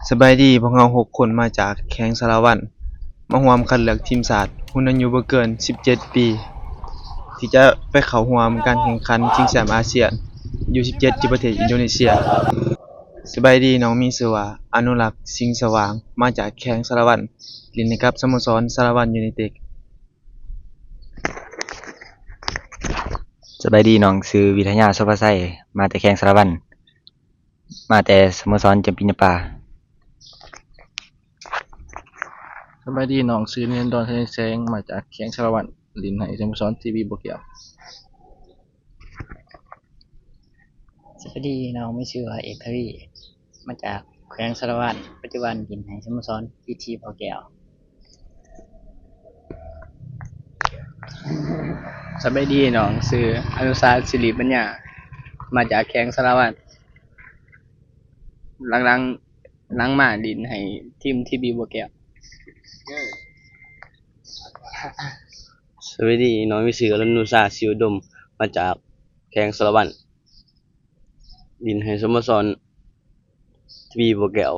ສະບາຍດີ, ພວກເຮົາຫົກຄົນມາຈາກແຂວງສາລະວັນ ມາຮ່ວມຄັດເລືອກທີມຊາດຮຸ່ນອາຍຸບໍ່ເກີນສິບເຈັດປີ ທີ່ຈະໄປເຂົ້າຮ່ວມການແຂ່ງຂັນຊິງແຊມອາຊຽນ ຢູສິບເຈັດ ທີ່ປະເທດອິນໂດເນເຊຍ. ສະບາຍດີ, ນ້ອງມີຊື່ວ່າ ອະນຸລັກ ສິງສະຫວ່າງ ມາຈາກແຂວງສາລະວັນ ຫຼິ້ນໃຫ້ກັບສະໂມສອນສາລະວັນຢູໄນເຕັດ. ສະບາຍດີ, ນ້ອງຊື່ວິທະຍາ ໂສພາໄຊ ມາແຕ່ແຂວງສາລະວັນ ມາແຕ່ສະໂມສອນຈຳປີນາປາ. ສະບາຍດີ, ນ້ອງຊື່ນິລັນດອນ ໄຊແສງ ມາຈາກແຂວງສາລະວັນ ຫຼິ້ນໃຫ້ສະໂມສອນທີວີບໍ່ແກ້ວ. ສະບາຍດີ, ນ້ອງມີຊື່ວ່າ ເອກ ທະວີ ມາຈາກແຂວງສາລະວັນ ປັດຈຸບັນຫຼິ້ນໃຫ້ສະໂມສອນ ພີທີ ບໍ່ແກ້ວ. ສະບາຍດີ, ນ້ອງຊື່ ອະນຸຊາ ສິລິປັນຍາ ມາຈາກແຂວງສາລະວັນ ຫຼັງໆ ຫຼັງມາຫຼິ້ນໃຫ້ທີມ ທີວີ ບໍ່ແກ້ວ. ສະບາຍດີ, ນ້ອງມີຊື່ ອະລຸນນຸຊາ ສີອຸດົມ ມາຈາກແຂວງສາລະວັນ ຫຼິ້ນໃຫ້ສະໂມສອນ ທີວີ ບໍ່ແກ້ວ.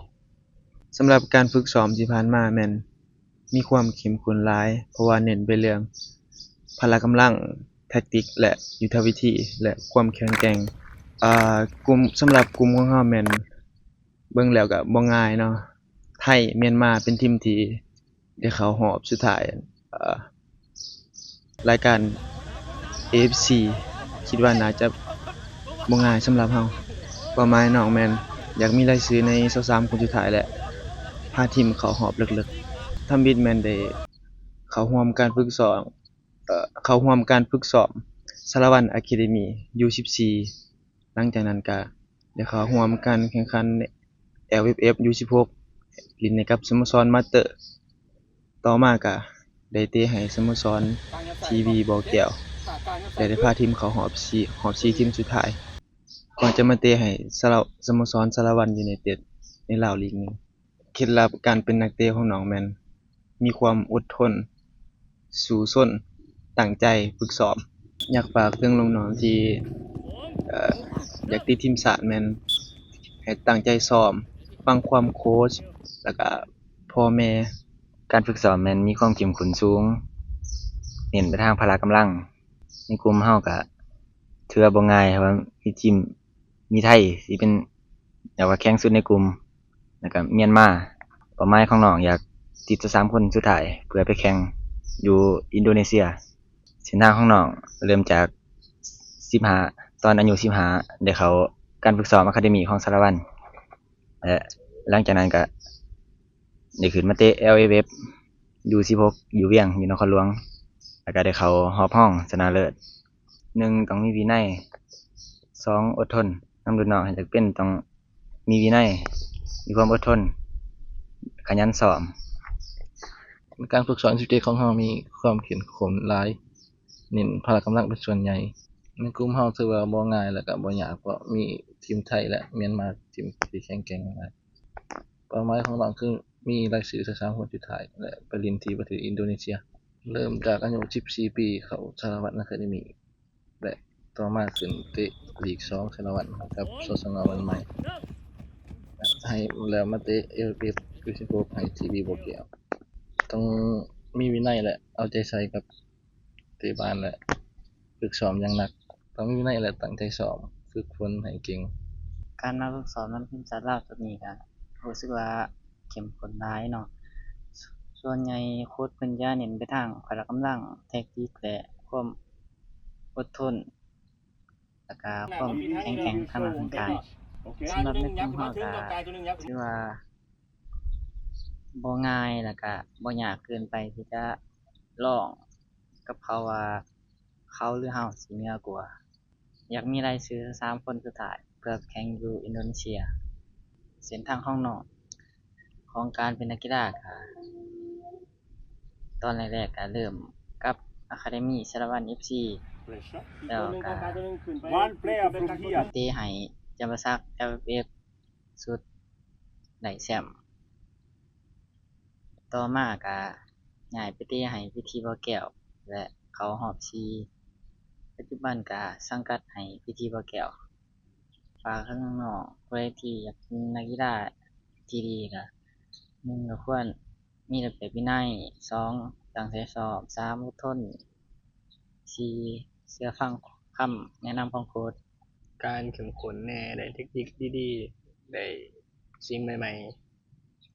ສຳລັບການຝຶກຊ້ອມທີ່ຜ່ານມາແມ່ນມີຄວາມເຂັ້ມຂຸ້ນຫຼາຍ ເພາະວ່າເນັ້ນໄປເລື່ອງພະລະກຳລັງ, ແທັກຕິກ ແລະ ຍຸດທະວິທີ ແລະ ຄວາມແຂງແກ່ງ. ອາ ກຸ່ມ ສຳລັບກຸ່ມຂອງເຮົາແມ່ນເບິ່ງແລ້ວກໍບໍ່ງ່າຍເນາະ. ໄທ, ມຽນມາ ເປັນທີມທີ່ ໄດ້ເຂົ້າຮອບສຸດທ້າຍ ເອີ ລາຍການ ເອເອັຟຊີ ຄິດວ່າໜ້າຈະບໍ່ງ່າຍສຳລັບເຮົາ. ເປົ້າໝາຍນ້ອງແມ່ນຢາກມີລາຍຊື່ໃນຊາວສາມຄົນສຸດທ້າຍ ແລະ ພາທີມເຂົ້າຮອບເລິກໆ. ທຳອິດແມ່ນໄດ້ເຂົ້າຮ່ວມການຝຶກຊ້ອມ ເອີ ເຂົ້າຮ່ວມການຝຶກຊ້ອມສາລະວັນອາຄາເດມີ ຢູສິບສີ່. ຫຼັງຈາກນັ້ນກະໄດ້ເຂົ້າຮ່ວມການແຂ່ງຂັນ ແອລເອັຟເອັຟ ຢູສິບຫົກ ຫຼິ້ນໃຫ້ກັບສະໂມສອນມາເຕີ. ຕໍ່ມາກະໄດ້ເຕະໃຫ້ສະໂມສອນ ທີວີ ບໍ່ແກ້ວ ແລະ ໄດ້ພາທີມເຂົ້າຮອບສີ່ ຮອບສີ່ທີມສຸດທ້າຍ ກ່ອນຈະມາເຕະໃຫ້ສະລະ ສະໂມສອນສາລະວັນຢູໄນເຕັດ ໃນລາວລີກໜຶ່ງ. ເຄັດລັບການເປັນນັກເຕະຂອງນ້ອງແມ່ນມີຄວາມອົດທົນ, ສູ້ຊົນ, ຕັ້ງໃຈຝຶກຊ້ອມ. ຢາກຝາກເຖິງນ້ອງໆທີ່ ເອີ ຢາກຕິດທີມຊາດແມ່ນໃຫ້ຕັ້ງໃຈຊ້ອມ, ຟັງຄວາມໂຄດ ແລ້ວກະພໍ່ແມ່. ການຝຶກຊ້ອມແມ່ນມີຄວາມເຂັ້ມຂຸ້ນສູງ, ເນັ້ນໄປທາງພະລະກຳລັງ. ໃນກຸ່ມເຮົາກະຖືວ່າບໍ່ງ່າຍ ເພາະວ່າມີທີມ ມີໄທທີ່ເປັນ ແບບວ່າແຂງສຸດໃນກຸ່ມ ແລ້ວກະມຽນມາ. ເປົ້າໝາຍຂອງນ້ອງຢາກຕິດຊາວສາມຄົນສຸດທ້າຍ ເພື່ອໄປແຂ່ງຢູ່ອິນໂດເນເຊຍ. ເສັ້ນທາງຂອງນ້ອງເລີ່ມຈາກສິບຫ້າ ຕອນອາຍຸສິບຫ້າ ໄດ້ເຂົ້າການຝຶກຊ້ອມອາຄາເດມີຂອງສາລະວັນ ແລະ ຫຼັງຈາກນັ້ນກະ ໄດ້ຂຶ້ນມາເຕະ ແອລເອັຟເອັຟ ຢູສິບຫົກ ຢູ່ວຽງ ຢູ່ນະຄອນຫຼວງ ແລ້ວກະໄດ້ເຂົ້າຮອບຮອງຊະນະເລີດ. ໜຶ່ງ ຕ້ອງມີວິໄນ, ສອງ ອົດທົນນຳລຸ້ນນ້ອງ. ໃຫ້ຈຳເປັນຕ້ອງມີວິໄນ, ມີຄວາມອົດທົນ, ຂະຫຍັນຊ້ອມ. ການຝຶກຊ້ອມ ສິບເຈັດ ຂອງເຮົາມີຄວາມເຂັ້ມຂຸ້ນຫຼາຍ, ເນັ້ນພະລະກຳລັງເປັນສ່ວນໃຫຍ່. ໃນກຸ່ມເຮົາຖືວ່າບໍ່ງ່າຍ ແລະ ກະບໍ່ຍາກ ເພາະມີທີມໄທ ແລະ ມຽນມາ ທີມທີ່ແຂງແກ່ງຫຼາຍ. ເປົ້າໝາຍຂອງນ້ອງຄືມີລາຍຊື່ຊາວສາມຄົນສຸດທ້າຍ ແລະ ໄປຫຼິ້ນທີ່ປະເທດອິນໂດເນເຊຍ. ເລີ່ມຈາກອາຍຸສິບສີ່ປີ ເຂົ້າສາລະວັນອາຄາເດມີ ແລະ ຕໍ່ມາຂຶ້ນເຕະລີກສອງສາລະວັນກັບ ສສງ ບ້ານໃໝ່ ແລະ ໃຫ້ ແລ້ວມາເຕະ ເອເອັຟເອັຟ ຢູສິບຫົກ ໃຫ້ ທີວີ ບໍ່ແກ້ວ. ຕ້ອງມີວິໄນ ແລະ ເອົາໃຈໃສ່ກັບ ເຕະບານ ແລະ ຝຶກຊ້ອມຢ່າງໜັກ. ຕ້ອງມີວິໄນ ແລະ ຕັ້ງໃຈຊ້ອມ, ຝຶກຝົນໃຫ້ເກັ່ງ. ການມາຝຶກຊ້ອມນຳທີມຊາດລາວຊຸດນີ້ກະຮູ້ສຶກວ່າເຂັ້ມຂຸ້ນຫຼາຍເນາະ. ສ່ວນໃຫຍ່ໂຄດເພິ່ນຈະເນັ້ນໄປທາງພະລະກຳລັງ, ແທັກຕິກ ແລະ ຄວາມອົດທົນ ແລ້ວກະຄວາມແຂງແກ່ງທາງຮ່າງກາຍ. ສຳລັບໃນກຸ່ມເຮົາກະຖືວ່າບໍ່ງ່າຍ ແລ້ວກະບໍ່ຍາກເກີນໄປທີ່ຈະລອງກັບເຂົາວ່າ ເຂົາ ຫຼື ເຮົາຊິເໜືອກວ່າ. ຢາກມີລາຍຊື່ຊາວສາມຄົນສຸດທ້າຍເພື່ອໄປແຂ່ງຢູ່ອິນໂດເນເຊຍ. ເສັ້ນທາງຂອງນ້ອງ ຂອງການເປັນນັກກິລາກະ ຕອນແລກໆກະເລີ່ມກັບອາຄາເດມີສາລະວັນ ເອັຟຊີ ແລ້ວກະໄປເຕະໃຫ້ຈຳປາສັກ ແອລເອັຟເອັຟ ຊຸດໄດ້ແຊ້ມ. ຕໍ່ມາກະຍ້າຍໄປເຕະໃຫ້ ພີທີ ບໍ່ແກ້ວ ແລະ ເຂົ້າຮອບສີ່. ປັດຈຸບັນກະສັງກັດໃຫ້ ພີທີ ບໍ່ແກ້ວ. ຝາກເຖິງນ້ອງໆ ຜູ້ໃດທີ່ຢາກເປັນນັກກິລາ ທີ່ດີກະ ໜຶ່ງ ກໍຄວນມີລະບຽບວິໄນ, ສອງ ຕັ້ງໃຈຊ້ອມ, ສາມ ອົດທົນ, ສີ່ ເຊື່ອຟັງຄຳແນະນຳຂອງໂຄດ. ການເຂັ້ມຂຸ້ນແດ່, ໄດ້ເຕັກນິກດີໆ, ໄດ້ສິ່ງໃໝ່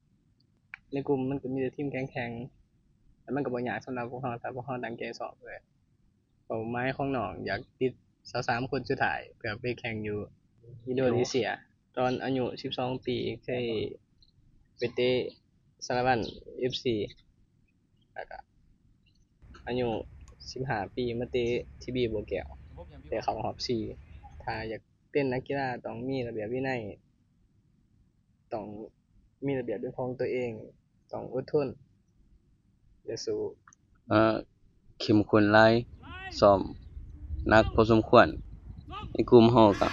ໆ. ໃນກຸ່ມມັນກໍມີແຕ່ທີມແຂງໆ ແລະ ມັນກໍບໍ່ຍາກສຳລັບພວກເຮົາ ຖ້າພວກເຮົາຕັ້ງໃຈຊ້ອມ. ເປົ້າໝາຍຂອງນ້ອງຢາກຕິດຊາວສາມຄົນສຸດທ້າຍ ເພື່ອໄປແຂ່ງຢູ່ອິນໂດເນເຊຍ. ຕອນອາຍຸສິບສອງປີ ເຄີຍໄປເຕະສາລະວັນເອັຟຊີ ແລ້ວກະອາຍຸສິບຫ້າປີ ມາເຕະທີບີບໍ່ແກ້ວ ໄດ້ເຂົ້າຮອບສີ່. ຖ້າຢາກເປັນນັກກິລາຕ້ອງມີລະບຽບວິໄນ, ຕ້ອງມີລະບຽບເປັນຂອງຕົວເອງ, ຕ້ອງອົດທົນ ແລະ ສູ້. ເອີ ເຂັ້ມຂຸ້ນຫຼາຍ, ຊ້ອມໜັກພໍສົມຄວນ. ໃນກຸ່ມເຮົາກະ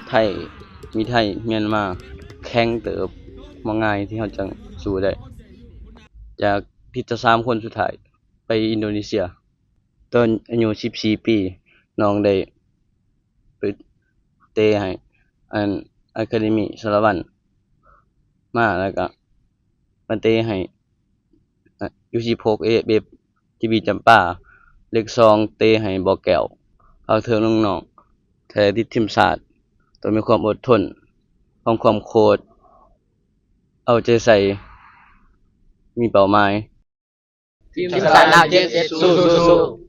ໄທ, ມີໄທ, ມຽນມາ, ແຂງເຕີບ, ບໍ່ງ່າຍທີ່ເຮົາຈະສູ້ໄດ້. ຈາກຕິດສາມຄົນສຸດທ້າຍໄປອິນໂດເນເຊຍ. ຕອນອາຍຸສິບສີ່ປີ ນ້ອງໄດ້ໄປເຕະໃຫ້ອັນ ອາຄາເດມີສາລະວັນມາ ແລ້ວກະມາເຕະໃຫ້ ອາ ຢູສິບຫົກ ເອເອັຟເອັຟ ທີບີຈຳປາ. ເລກສອງ ເຕະໃຫ້ບໍ່ແກ້ວ. ຝາກເຖິງນ້ອງໆ ຖ້າຢາກຕິດທີມຊາດ ຕ້ອງມີຄວາມອົດທົນ, ຄວາມຄວາມໂຄດ, ເອົາໃຈໃສ່, ມີເປົ້າໝາຍ. ທີມຊາດລາວ ເຈັດເຈັດ ສູ້ໆ.